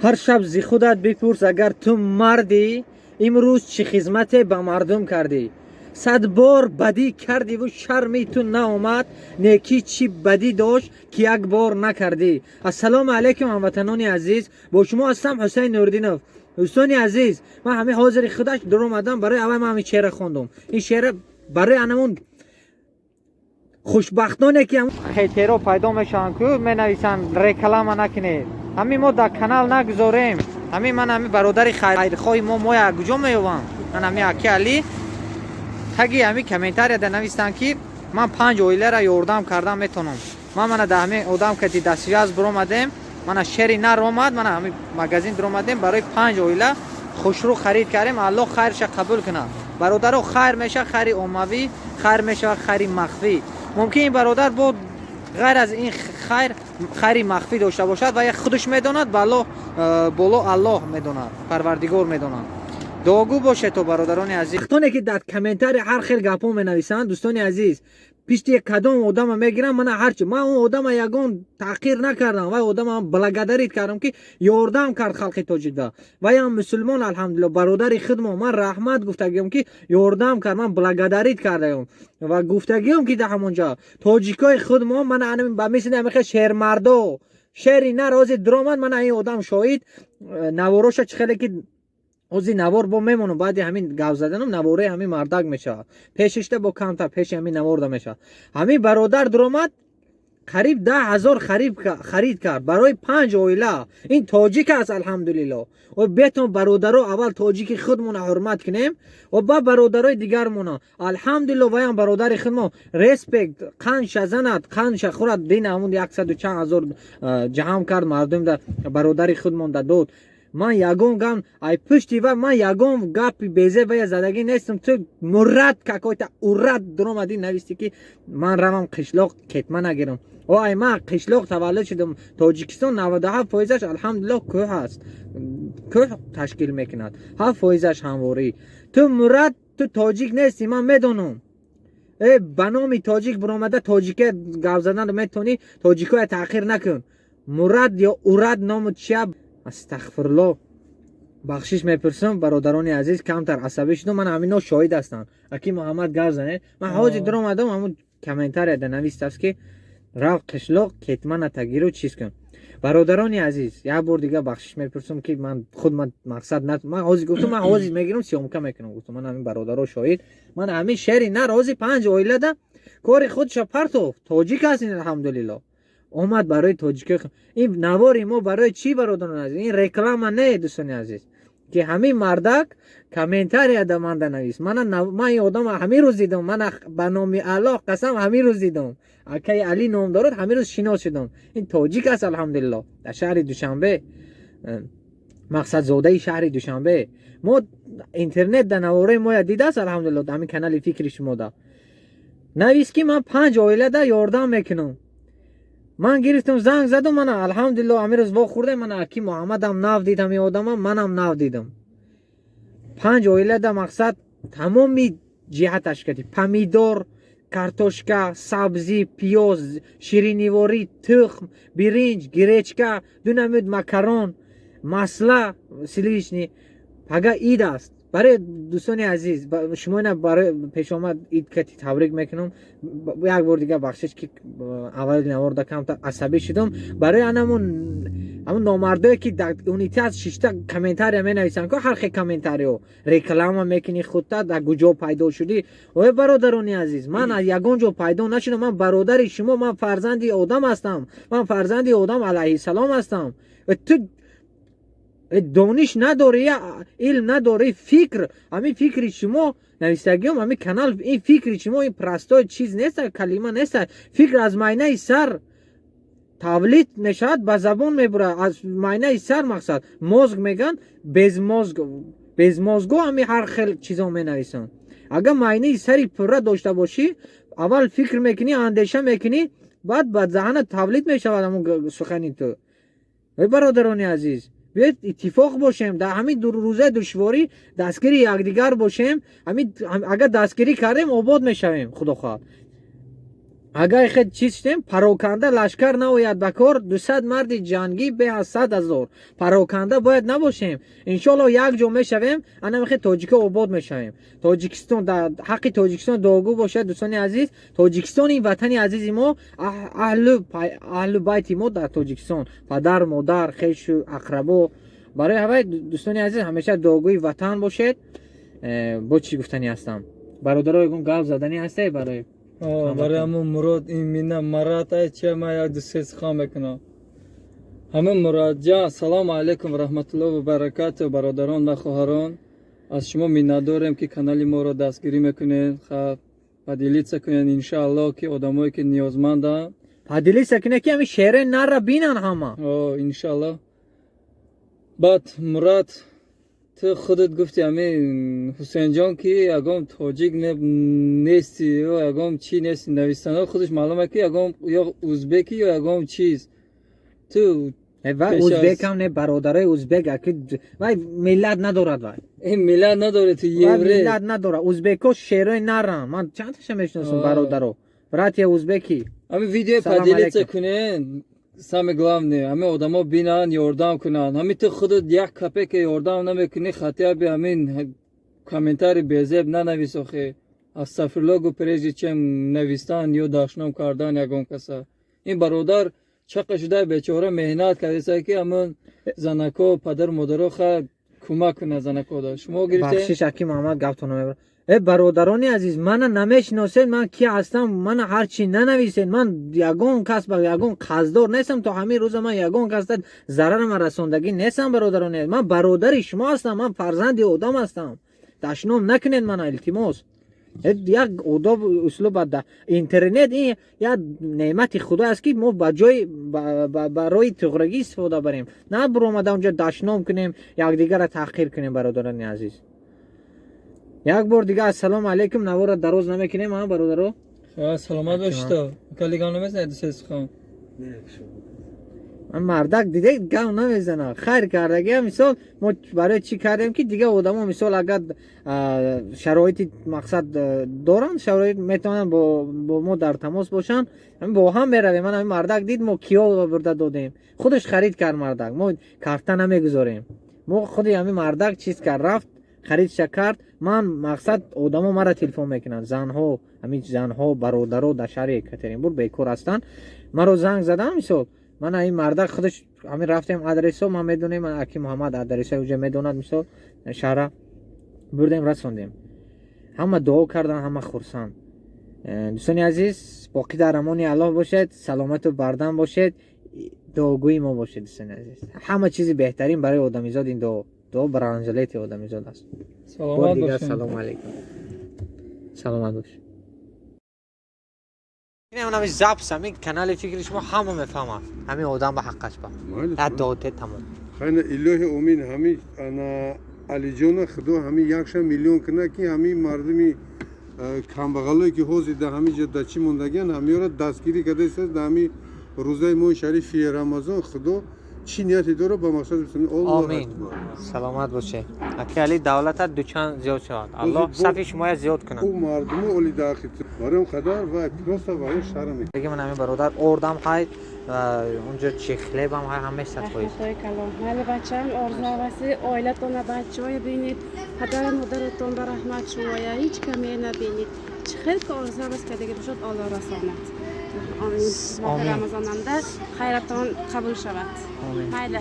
Ҳар шаб зи худат бипурс, агар ту мардӣ, имрӯз чӣ хизмате ба мардум кардӣ? Сад бор бадӣ кардиву шарми ту наомад, некӣ чӣ бадӣ дошт, ки як бор накардӣ? Ассалому алайкум, ҳамватанони азиз, бо шумо ҳастам Ҳусайн Нуриддинов. Дӯстони азиз, ман ҳамин ҳозири худаш дуромадам. Барои аввал ман ҳамин шеъра хондум. Ин шеъра барои анамун хушбахтоне, ки хейтеро пайдо мешаванд, ку менависанд: «Реклама накунед». Ҳамин мо дар канал нагузорем. Ҳамин ман, ҳамин бародари хайрхоҳи мо, моя куҷо меёвам? Ман ҳамин аки Али таги ҳамин комментарияда навистанд, ки ман панҷ оиларо ёрдам кардан метавонам. Ман мана дар ҳамин одам кати да связь биромадем. Мана шери нар омад, мана ҳамин магазин биромадем, барои панҷ оила хушрӯ харид кардем. Аллоҳ хайрша қабул кунад. Бародаро, хайр меша хайри оммавӣ, хайр мешавад хайри махфӣ. Мумкин ин бародар бо ғайр аз ин хайр, хайри махфӣ дошта бошад ва худаш медонад, ба боло Аллоҳ медонад, Парвардигор медонад. Дуогӯ бошед то, бародарони азиз. Вақтоне ки дар комментария ҳар хел гапҳо менависанд, дӯстони азиз, пишти кадом одама мегирам. Мана, ҳарчи ман он одама ягон таҳқир накардам, вай одама благодарить кардам, ки ёрдам кард халқи тоҷикда. Ваям мусулмон, алҳамдулилло, бародари худмо. Ман раҳмат гуфтагиём, ки ёрдам кард. Ман благодарить кардаём ва гуфтагиём, ки дар ҳамонҷа тоҷикои худмо, мана ба мисли ҳамихел шермардо, шери нар ҳозир дуромад. Мана ин одам шоҳид, навороша чӣ хеле ки ҳозир навор бо мемонам. Баъди ҳамин гап заданам навораи ҳамин мардак мешавад, пешишта бо камтар пеши ҳамин наворда мешавад. Ҳамин бародар дуромад, қариб 10 000 харид кард барои панҷ оила. Ин тоҷик аст, алҳамдулилло. Бетон, бародаро, аввал тоҷики худмона ҳурмат кунем ва ба бародарои дигармона. Алҳамдулилло, ваям бародари худмо, респект. Қанша занад, қанша хӯрад, дин ҳамун яксаду чанд ҳазор ҷаҳам кард, мардумда, бародари худмонда дод. Ман ягон гам ай пушти ва ман ягон гапи безебая задагӣ нестам. Ту мурад, какой-то урад дуромадӣ, нависти, ки ман равам қишлоқ, кетма нагирам. О, ай ман қишлоқ таваллуд шудам. Тоҷикистон 97 фоизаш, алҳамдулилло, кӯҳ аст, кӯҳ ташкил мекунад, 7 фоизаш ҳамворӣ. Ту мурад, ту тоҷик нестӣ, ман медонам. Э, ба номи тоҷик биромада, тоҷике гап задан метавонӣ, тоҷикоя таъхир накун. Мурад ё урад ному чия? Астағфирулло, бахшиш мепурсам, бародарони азиз, камтар асабӣ шудам. Ман ҳамино шоҳид ҳастанд. Аки Муҳаммад, гап занед. Ман ҳозир дуромадам, ҳамун комментарияда навистааст, ки рав қишлоқ, кетмана тагиру чиз кун. Бародарони азиз, як бор дига бахшиш мепурсам, ки ман худ ман мақсад на. Ман ҳозир гуфтам, ман ҳозир мегирам, съёмка мекунам, гуфтам. Ман ҳамин бародаро шоҳид. Ман ҳамин шери нар ҳозир панҷ оилада кори худша партофт. Тоҷик аст ин, алҳамдулилло, омад барои тоҷико. Ин навори мо барои чӣ, бародарони азиз? Ин реклама не, дӯстони азиз, ки ҳамин мардак комментарияда манда навис. Мана, ман ин одама ҳамин рӯз дидам. Мана, ба номи Аллоҳ қасам, ҳамин рӯз дидам. Акаи Али ном дорад, ҳамин рӯз шинос шудам. Ин тоҷик аст, алҳамдулилло, дар шаҳри Душанбе, мақсадзодаи шаҳри Душанбе. Мо интернет да навораи моя дидааст, алҳамдулилло, ҳамин канали фикри шумода навис, ки ман панҷ оилада ёрдам мекунам. Ман гирифтам, занг задам. Мана, алҳамдулилло, ҳамин рӯз вохӯрдем. Мана, аки Муҳаммадам нав дид ҳамин одама, манам нав дидам. Панҷ оилада, мақсад, тамоми ҷиҳаташ кардӣ: помидор, картошка, сабзӣ, пиёз, ширинивори, тухм, биринҷ, гречка, ду намуд макарон, масла сливочный. Пага ид аст. Барои дӯстони азиз, шумо ина барои пешомад ид кати табрик мекунам. Як бор дига бахшиш, ки аввали наворда камтар асабӣ шудам. Барои анамун ҳамун номардое, ки дар унитаз шишта комментария менависанд, ко ҳар хел комментарио: «Реклама мекунӣ худта, дар куҷо пайдо шудӣ?» Ой, бародарони азиз, ман аз ягон ҷо пайдо нашудам. Ман бародари шумо, ман фарзанди одам ҳастам, ман фарзанди Одам алайҳиссалом ҳастам. Ту дониш надорӣ, илм надорӣ, фикр, ҳамин фикри шумо навистагиём, ҳамин канал, ин фикри шумо, ин простой чиз нест, калима нест. Фикр аз майнаи сар тавлид мешавад, ба забон мебурад. Аз майнаи сар, мақсад, мозг мегӯянд. Без мозг, без мозго ҳами ҳар хел чизо менависанд. Агар майнаи сари пурра дошта бошӣ, аввал фикр мекунӣ, андеша мекунӣ, баъд ба заҳнат тавлид мешавад ҳамун сухани ту. Эй бародарони азиз, биёед иттифоқ бошем, дар ҳамин рӯзаи душворӣ дастгири якдигар бошем. Ҳамин агар дастгирӣ кардем, обод мешавем, худо хоҳад. Агар хед чиз шудем, пароканда лашкар наояд ба кор, 200 марди ҷангӣ бе аз 100 000. Пароканда бояд набошем. Иншоалло, як ҷо мешавем, анамихе тоҷико обод мешавем. Тоҷикистон, дар ҳаққи Тоҷикистон дуогӯ бошад, дӯстони азиз. Тоҷикистон ин ватани азизи мо, аҳлу байти мо дар Тоҷикистон, падар, модар, хешу ақрабо. Барои ҳавай, дӯстони азиз, ҳамеша дуогӯи ватан бошед. Бо чӣ гуфтанӣ ҳастам, бародаро? Ягон гап заданӣ ҳасте барои Барои ҳамун Мурод, ин мина Марат ай чи, ма як ду се сухан мекунам. Ҳамин Мурадҷон, ассалому алайкум ва раҳматуллоҳи ва баракату. Бародарон ва хоҳарон, аз шумо миннатдорем, ки канали моро дастгирӣ мекунед. Хаб, поделиться кунед, иншааллоҳ, ки одамое ки ниёзманданд. Поделиться кунед, ки ҳамин шере нарра бинан ҳама. О, иншааллоҳ. Баъд, Мурад, ту худат гуфти, ҳамин Ҳусейнҷон, ки ягон тоҷик нести ё ягон чӣ нести. Навистанҳо худаш маълуме, ки ягон ё узбеки, ё ягон чиз ту. Вай узбекам не, бародарои узбек, вай миллат надорад вай. Ин миллат надорад, ту еврей. Миллат надорад. Узбеко шерои нарам, ман чандташа мешиносам. Бародаро, братья узбеки. Ҳамин видео поделиться кунед, самое главное, ҳамин одамо бинанд, ёрдам кунанд. Ҳамин ту худат як копейка ёрдам намекунӣ, хотя бы ҳамин комментарий безеб нанавис. Охе, астафирулло гу, прежде чем навистан ё дашном кардан ягон каса. Ин бародар чақа шуда, бечора, меҳнат кардеса, ки ҳамин занако, падару модаро ха кӯмак кунад занакода. Шумо гирифте. Бахшиш, аки Муҳаммад, гаптон мебарам. Э, бародарони азиз, мана намешиносед, ман ки ҳастам, мана ҳарчи нанависед. Ман ягон кас ба ягон қарздор нестам. То ҳамин рӯза ман ягон кас зарарама расондагӣ нестам. Бародарони азиз, ман бародари шумо ҳастам, ман фарзанди одам ҳастам. Дашном накунед мана, илтимос. Як одоб, услуб. Интернет ин як неъмати худо аст, ки мо ба ҷои барои туғрагӣ истифода барем, на буромада онҷо дашном кунем, якдигарро таҳқир кунем. Бародарони азиз, як бор дига ассалому алайкум. Навора дароз намекунем, а, бародаро? Саломат бошед. Кали гап намезанед, ду се сухан? Мардак диде, гап намезана. Хайр кардагия. Мисол, мо барои чӣ кардем, ки дига одамо, мисол, агар шароити мақсад доранд, шароит, метавонанд бо мо дар тамос бошанд, бо ҳам меравем. Ман ҳамин мардак дид, мо киё бурда додем, худаш харид кард мардак. Мо карта намегузорем. Мо худи ҳамин мардак чиз кард, рафт, харидша кард. Ман мақсад, одамо мара телефон мекунанд, занҳо, ҳамин занҳо, бародаро дар шаҳри Екатеринбург бекор ҳастанд, маро занг заданд. Мисол, мана ин мардак худаш ҳамин рафтем, адресо ман медонем, аки Муҳаммад адресои уҷа медонад. Мисол, шаҳра бурдем, расондем, ҳама дуо кардан, ҳама хурсанд. Дӯстони азиз, боқӣ дар амони Аллоҳ бошед, саломату бардам бошед, дуогӯи мо бошед. Дӯстони азиз, ҳама чизи беҳтарин барои одамизод ин дуо. Дуо бронежилети одамизод аст. Саломат дигар. Бошед. Салому алайкум, саломат бош. Ҳами запись, ҳамин канали фикри шумо ҳама мефаҳмад. Ҳамин одам ба ҳаққаш ба як доте, тамом. Хайна, илоҳи омин. Ҳами ана Алиҷона худо ҳами якша миллион кунад, ки ҳамин мардуми камбағалое, ки ҳозир дар ҳамин ҷо дар чӣ мондагиан, ҳамиёро дастгирӣ кардааст. Дар ҳамин рӯзаи моҳи шарифи Рамазон худо чӣ нияте дорад, ба мақсад. Омин, саломат бошед, аки Али. Давлатат дучанд зиёд шавад, Аллоҳ сафи шумоя зиёд кунад. Ӯ мардуму оли дахи барои он қадар ва просто ваё шарм. Диги ман ҳамин бародар ордам ҳай, унҷо чи, хлебам ҳай, ҳамаи 100%. Раҳматҳои калон. Майли, бачаам, орзу ҳаваси оилатона, бачаҳое бинед, падару модаратон ба раҳмат, шумоя ҳеҷ каме набинед. Чӣ хел ки орзу ҳавас кардагӣ бошад, Олло расонад. Омин. Моҳи Омин. Рамазонанда хайратон қабул шавад. Омин. Майли.